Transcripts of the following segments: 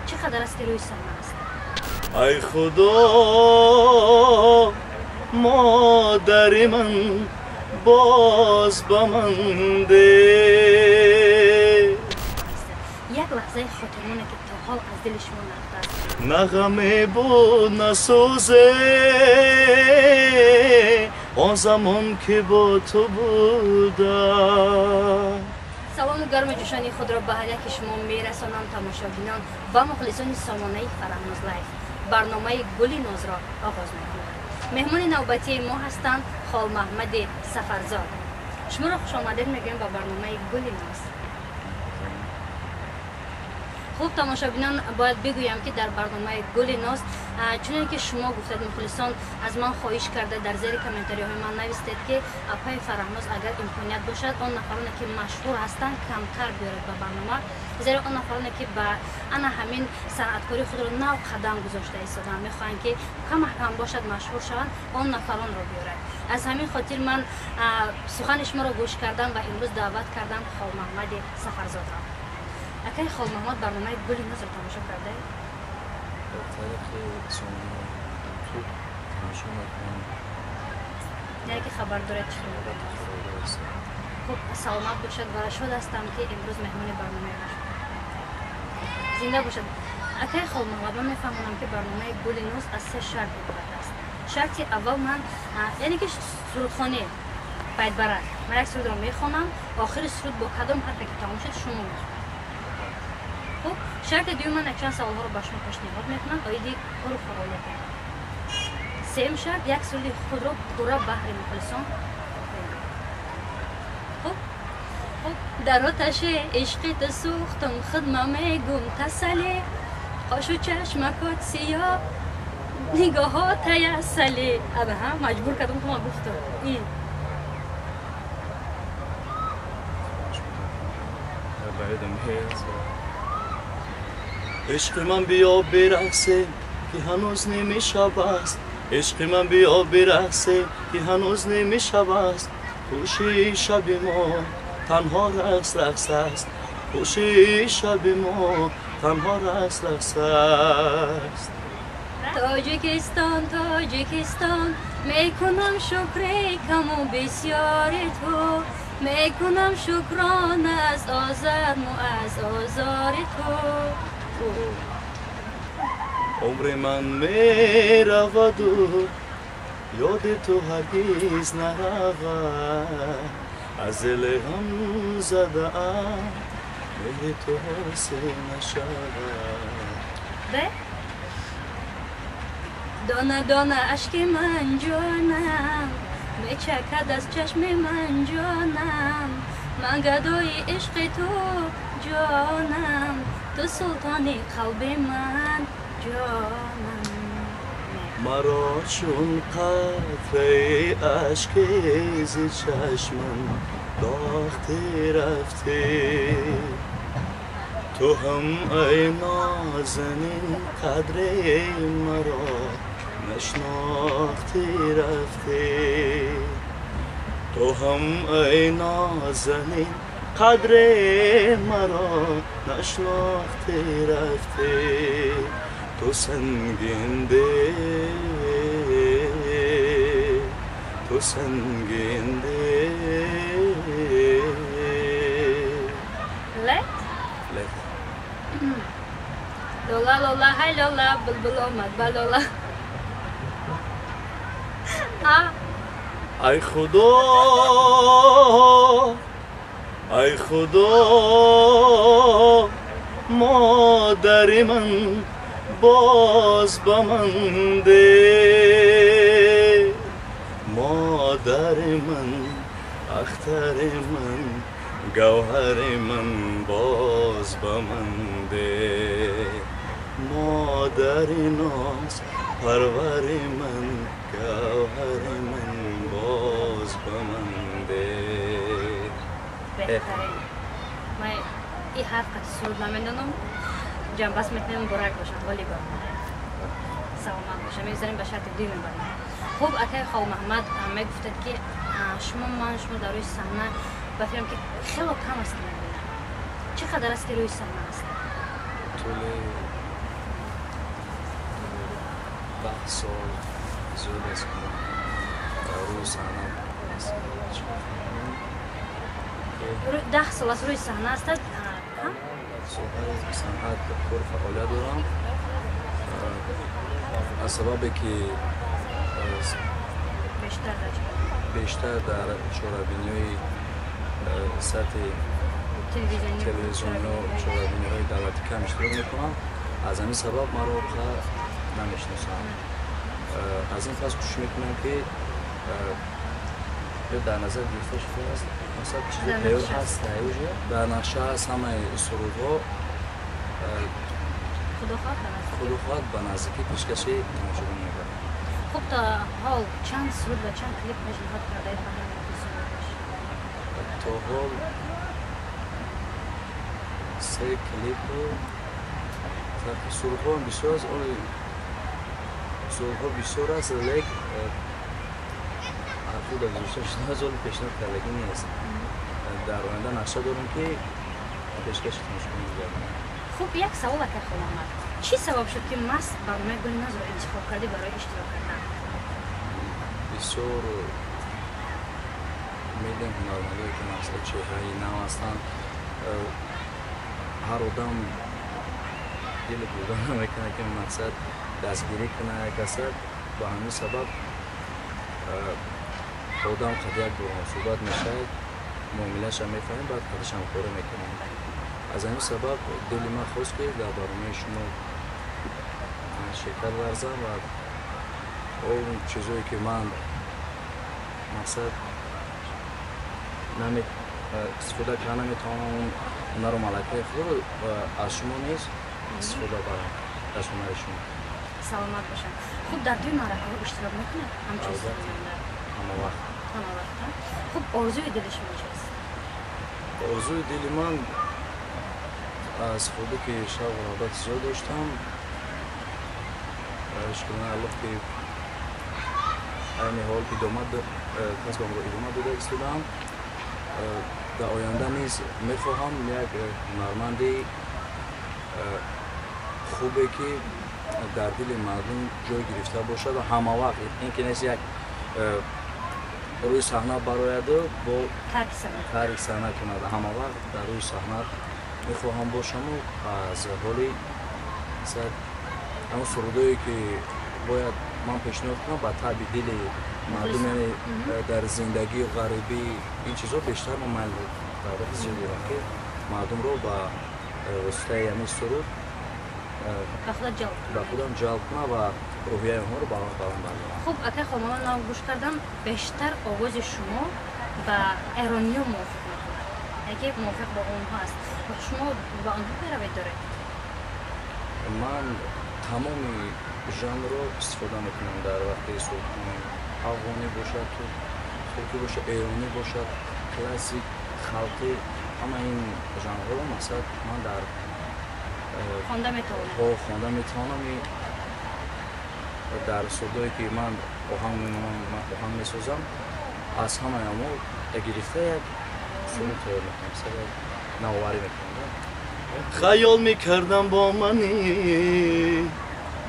Чӣ қадар аст, ки рӯи саҳна аст? Ай Худо, модари ман, боз ба ман де. Як лаҳзаи хотирмоне, ки то ҳол аз дили шумо нарафтааст. На ғаме буд, на сӯзе, он замон ки бо ту будам. Салому гарму ҷӯшони худро ба ҳар яки шумо мерасонам, тамошобинон ва мухлисони сомонаи Фараҳноз Лайф. Барномаи Гули Нозро оғоз мекунам. Меҳмони навбатии мо ҳастанд Холмаҳмади Сафарзод. Шуморо хушомадед мегӯем ба барномаи Гули Ноз. Хуб, тамошобинон, бояд бигӯям, ки дар барномаи Гули Ноз, чуне ки шумо гуфтед, мухлисон аз ман хоҳиш карда, дар зери комментариҳои ман навистед, ки апаи Фараҳноз, агар имконият бошад, он нафароне, ки машҳур ҳастанд, камтар биёред ба барнома, зеро он нафароне, ки ба ана ҳамин санъаткории худро нав қадам гузошта истоданд, мехоҳанд, ки камакам бошад машҳур шаванд, он нафаронро биёрад. Аз ҳамин хотир ман сухани шуморо гӯш кардам ва имрӯз даъват кардам Холмаҳмади Сафарзодро. Акаи Холмаҳмад, барномаи Гули Нозро тамошо кардаед? Дар тариқи сомона Ютуб тамошо мекунам. Яъне ки хабар доред, чӣ? Албатта, хабардор ҳастам. Хуб, саломат бошад ва шод ҳастам, ки имрӯз меҳмони барномаи ма шуд. Зинда бошад. Акаи Холмаҳмад, ман мефаҳмонам, ки барномаи Гули Ноз аз се шарт иборат аст. Шарти аввал, ман, яъне ки сурудхонӣ байтбарак, ман як сурудро мехонам, охири суруд бо кадом ҳарфе ки тамом шуд, шумо мехонед. Хуб, шарти дуюм, ман якчанд саволҳоро ба шумо пешниҳод мекунам оиди кору фаъолиятатон. Сеюм шарт, як суруди худро пурра баҳри мухлисон. Хуб, хуб, дар оташи ишқи ту сӯхтум, хидма мегум тасале, қошу чашмакот сиёҳ, нигоҳотая асале. Анаҳа, маҷбур кардам, ки ман гуфтам ин. Баъдам ҳеҷ. Ишқи ман, биё бирақсе, ки ҳанӯз нимишаб аст. Ишқи ман, биё бирақсе, ки ҳанӯз нимишаб аст. Хушии шаби мо танҳо рақс рақс аст. Хушии шаби мо танҳо рақс рақс аст. Тоҷикистон, Тоҷикистон, мекунам шукри каму бисёри ту, мекунам шукрон аз озарму аз озори ту. Умри ман мераваду ёди ту ҳаргиз наравад. Аз дили ғам задаам, меҳри ту ҳосил нашавад. Бе дона дона ашки ман, ҷонам, мечакад аз чашми ман, ҷонам. Ман гадои ишқи ту, ҷонам, ту султони қалби ман, ҷонам. Маро чун қатраи ашки зи чашмам дохтӣ рафтӣ, ту ҳам, ай нозанин, қадри маро нашнохтӣ рафтӣ. Ту ҳам, ай нозанин, қадри маро нашнохтӣ рафтӣ. Ту сангиндил, ту сангиндил. Лет. Лет. Лола, лола, ҳай лола, булбул омад ба лола. А. Ай Худо, ай Худо, модари ман, боз ба ман де. Модари ман, ахтари ман, гавҳари ман, боз ба ман де. Модари ноз парвари ман, гавҳари ман, боз ба ман де. Беҳтарин. Ман и ҳарф қати суруд намедонам. Ҷамъбаст мекунем. Муборак бошад, ғолиб баромадед, саломат бошад. Мегузарем ба шарти дуюми барнома. Хуб, акаи Холмаҳмад, мегуфтед, ки шумо, ман шумо дар рӯи саҳна ба фикрам, ки хело кам аст, ки мебинам. Чӣ қадар аст, ки рӯи саҳна аст? Тӯли 10 сол зиёд аст ки рӯи саҳна аст. 10 сол аст рӯи саҳна ҳастад? Соҳаи санъат кор фаъолият дорам. Аз сабабе ки бештар дар чорабиниҳои сатҳи телевизиониҳо, чорабиниҳои давлатӣ кам иштирок мекунам, аз ҳамин сабаб маро намешиносанд. Аз ин пас кӯшиш мекунам ки дар назар гирифта шудааст, масалан чизе тайёр ҳаст, дар нақша ҳаст ҳамаи сурудҳо худо хоҳад ба наздикӣ пешкаши тамошобин мегардад. Хуб, то ҳол чанд суруд ва чанд клип пешниҳод кардаед ба мухлисонаташ? То ҳол 3 клипу сурудҳо бисёр аст, сурудҳо бисёр аст, лек худа гузошта шудааст, оли пешниҳод кардагӣ нест. Дар оянда нақша дорем ки пешкаши тамошобин мегардонем. Хуб, як савол ака Холмамад, чӣ сабаб шуд ки маҳз барномаи Гули Нозро интихоб кардӣ барои иштирок кардан? Бисёр медиҳем ҳунармандое ки мақсад чеҳраи нав ҳастанд. Ҳар одам дили бурда намекунад ки мақсад дастгирӣ кунад як касад. Ба ҳамин сабаб одам қад як бор ҳамсӯҳбат мешавад, муомилаша мефаҳмем, баъд қадаш ҳамкорӣ мекунем. Аз ҳамин сабаб дили ман хост ки дар барномаи шумо ширкат варзам ва он чизое ки ман мақсад истифода карда наметавонам, он ҳунару малакаи худро аз шумо низ истифода барам, аз ҳунари шумо. Саломат бошанд. Хуб, дар тӯи маъракаҳо иштирок мекунед ҳамчун сароянда? Ҳама вақт. Ҳама вақт. Хуб, орзуи дили шумо чист? Орзуи дили ман аз худе ки шавқу рағбати зиёд доштам, шукрона Аллоҳ ки айни ҳол идома касбамро идома дода истодаам. Дар оянда низ мехоҳам як ҳунарманди хубе ки дар дили мардум ҷой гирифта бошад ва ҳама вақт ин ки нест як рӯи саҳна барояду бо тарки саҳна кунад. Ҳама вақт дар рӯи саҳна мехоҳам бошаму аз ҳоли ҳамон сурудое ки бояд ман пешниҳод кунам ба таъби дили мардум, яъне дар зиндагию ғарибӣ ин чизҳо бештар мо майл рағбати зиёд дорам ки мардумро ба воситаи ҳамин суруд ба худам ҷалб кунам ва рӯҳияи онҳоро баланд бардорам. Хуб, ака Холмамад, ман гӯш кардам, бештар овози шумо ба эрониё мувофиқ мекунад, яъне ки мувофиқ ба онҳо аст. Шумо ба онҳо пайравӣ доред? Ман тамоми жанрро истифода мекунам дар вақти сурудхонӣ. Афғонӣ бошад, туркӣ бошад, эронӣ бошад, классик, халқӣ, ҳама ин жанрҳоро мақсад ман дар хонда метавонам. Хонда метавонам. Дар сурудое ки ман оҳанг мемонам, оҳанг месозам, аз ҳамаи онҳо гирифта як суруд тайёр мекунам, як навоварӣ мекунам. Хаёл мекардам бо мани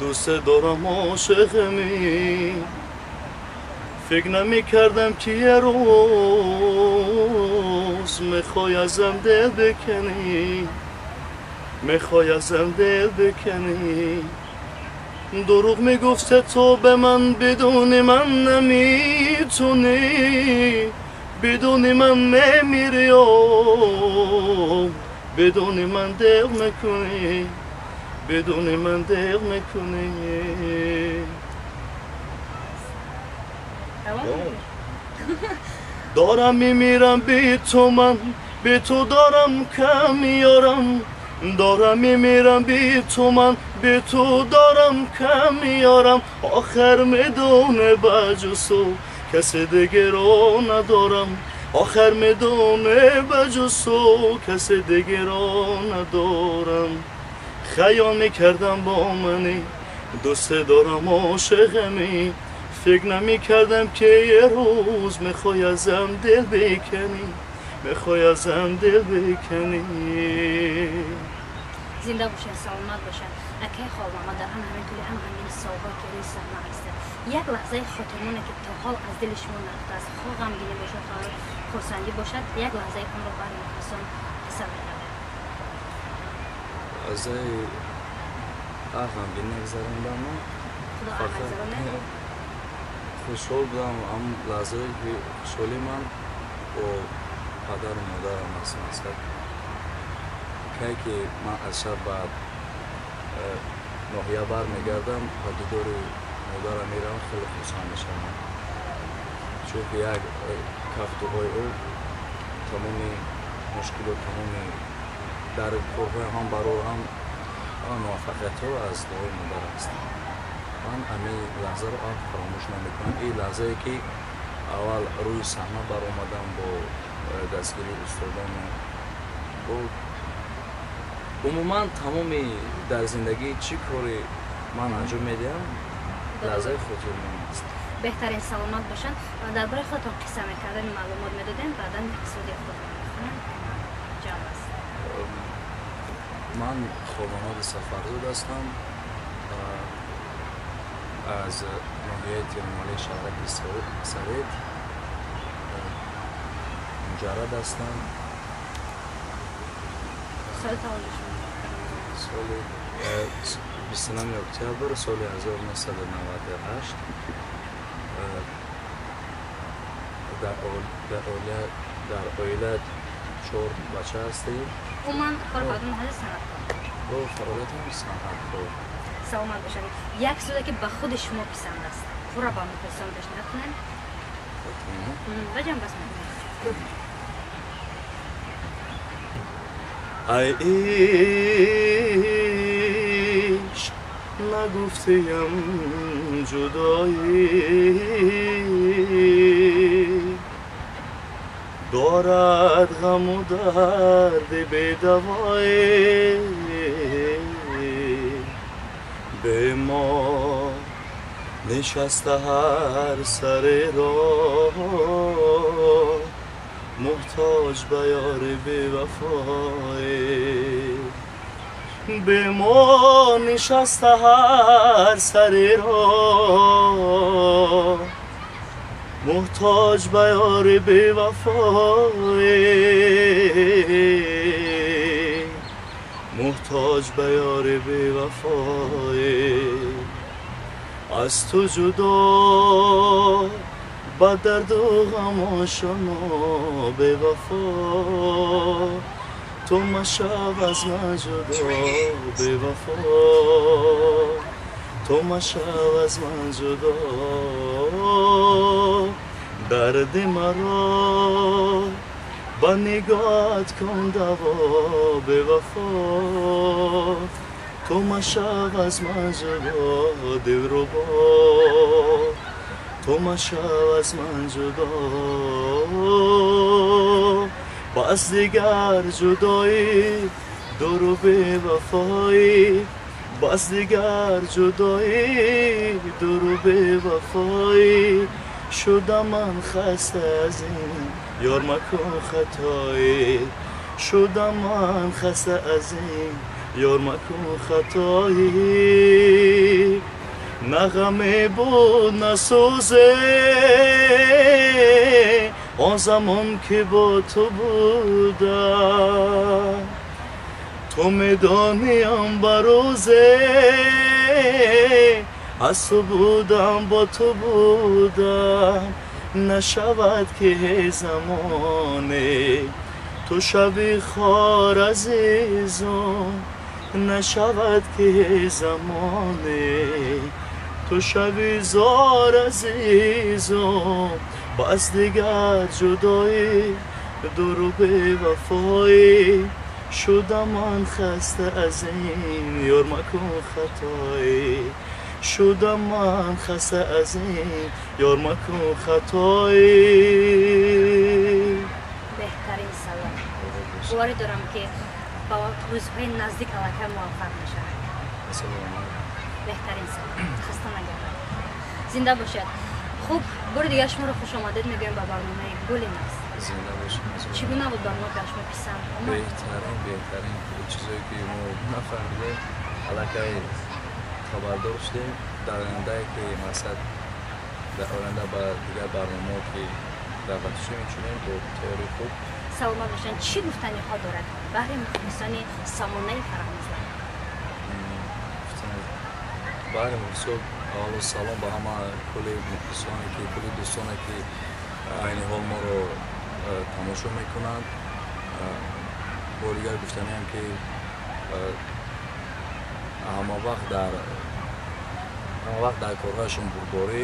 дӯст дорам ошиқами, фикр намекардам ки як рӯз мехоҳӣ азам дил биканӣ, мехоҳӣ азам дил биканӣ. Дурӯғ мегуфте ту ба ман, бидуни ман наметунӣ, бидуни ман мемирӣ, бидуни ман дил мекунӣ, бидуни ман дил мекунӣ. Дорам мемирам би ту ман, би ту дорам кам меёрам, дорам мемирам би ту ман, би ту дорам кам меёрам. Охир медоне ба ҷуз ту касе дигаро надорам, охир медоне ба ҷуз ту касе дигаро надорам. Хаёл мекардам бо мани дӯст дорам ошиқами, фикр намекардам ки як рӯз мехоҳӣ азам дил биканӣ, мехоҳӣ азам дил биканӣ. Зинда бошед, саломат бошед. Акай Холмамад, дар ҳамин тӯли ҳамин солҳо ки рӯи саҳна ҳастед, як лаҳзаи хотирмоне ки то ҳол аз дили шумо нарафтааст, хоҳ ғамгинӣ бошад, хоҳ хурсандӣ бошад, як лаҳзаи онро барои мухлисон қисса мекардед. Лаҳзаи ғамгин нагзарондам, фақат хушҳол будам. Ҳам лаҳзаи хушҳолии ман бо падару модарам аст. Масалан, кай ки ман аз шаб ба ноҳия бармегардам, ба дидори модарам меравам, хеле хурсанд мешавам, чунки як кафтуҳои ӯ тамоми мушкилот, тамоми дар корҳои ҳам барор, ҳам муваффақиятҳо аз дуои модар аст. Ман ҳамин лаҳзаро ҳам фаромӯш намекунам. Ин лаҳзае ки аввал рӯи саҳна баромадам бо дастгирии устодону бо умуман тамоми дар зиндагӣ чӣ кори ман анҷом медиҳам, лаҳзаи хотирмон аст. Беҳтарин, саломат бошанд. Дар бораи худатон қисса мекардем, маълумот медодем, баъдан қиссаи худро мехонем. Ҷамъ аст. Ман Холмамади Сафарзод ҳастам, аз ноҳияи Терминалии шаҳраки Совет, муҷаррад ҳастам. Соли таваллуди шумо? Соли 29 октябр соли 1998 дар оила 4 бача ҳастем. Умуман кор фаъолиятон ҳаст санъаткор? Бо фаъолиятам санъаткор. Саломат бошед. Як суде ки ба худи шумо писанд аст, пурра ба мухлисон пешниҳод кунем ва ҷамъбаст мекунем. Ай ишқ, нагуфтиям ҷудоӣ дорад ғаму дарди бедавоӣ, бе мо нишаста ҳар сари роҳ, муҳтоҷ ба ёри бевафоӣ, бе мо нишаста ҳар сари роҳ, муҳтоҷ ба ёри бевафоӣ, муҳтоҷ ба ёри бевафоӣ. Аз ту ҷудо ба дарду ғам ошно бевафо, ту машав аз ман ҷудо бевафо, ту машав аз ман ҷудо. Дарди маро ба нигоҳат кун даво бевафо, ту машав аз ман ҷудо дилрубо, ту машав аз ман ҷудо. Бас дигар ҷудоӣ дуру бевафоӣ, бас дигар ҷудоӣ дуру бевафоӣ, шуда ман хаста аз ин ёр макун хатоӣ, шуда ман хаста аз ин ёр макун хатоӣ. На ғаме буд, на сӯзе он замон ки бо ту будам, ту медониам ба рӯзе аз ту будам, бо ту будам. Нашавад ки замоне ту шави хор азизом, нашавад ки замоне ту шави зор азизом. Бас дигар ҷудоӣ дуру бевафоӣ, шуда ман хаста аз ин ёр макун хатоӣ, шуда ман хаста аз ин ёр макун хатоӣ. Беҳтарин салом. Боварӣ дорам ки ба рӯзҳои наздик аллакай муваффақ мешавад. Беҳтарин салом. Хаста нагардад. Зинда бошед. Хуб, бори дигар шуморо хушомадед мегӯем ба барномаи Гули Ноз. Зинда бошед. Чӣ гуна буд барнома, ки шумо писанд омад? Беҳтарин, беҳтарин чизое ки мо нафаҳмидем. Аллакай хабардор шудем. Дар ояндае ки мақсад дар оянда ба дигар барномаҳо ки даъват шудем, инчунин бо тайёрии хуб. Саломат бошанд. Чӣ гуфтаниҳо дорад баҳри мухлисони самонаи Фараҳноз? Баҳри мухлисон аввало салом ба ҳама кулли мухлисоне ки, кулли дӯстоне ки айни ҳол моро тамошо мекунанд. Бо дигар гуфтаниам ки ҳамавақт дар корҳояшон бурдборӣ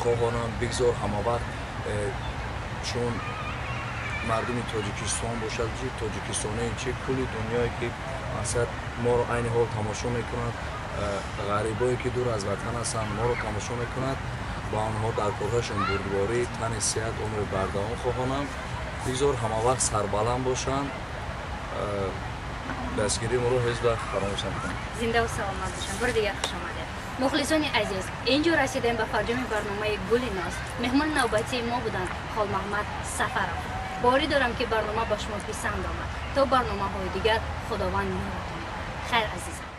хоҳонам. Бигзор ҳамавақт чун мардуми Тоҷикистон бошад, чи тоҷикистонӣ, чи кулли дунёе ки мақсад моро айни ҳол тамошо мекунанд, ғарибое ки дур аз ватан ҳастанд моро тамошо мекунанд, ба онҳо дар корҳояшон бурдборӣ, тани сиҳат, умри бардавом хоҳонам. Бигзор ҳамавақт сарбаланд бошанд. Дастгирии моро ҳеҷ вақт фаромӯш накунанд. Зиндаву саломат бошанд. Бори дигар хуш омадед. Мухлисони азиз, инҷо расидем ба фарҷоми барномаи Гули Ноз. Меҳмони навбатии мо буданд Холмаҳмад Сафаров. Боварӣ дорам ки барнома ба шумо писанд омад. То барномаҳои дигар Худованд ёратон. Хайр, азизам.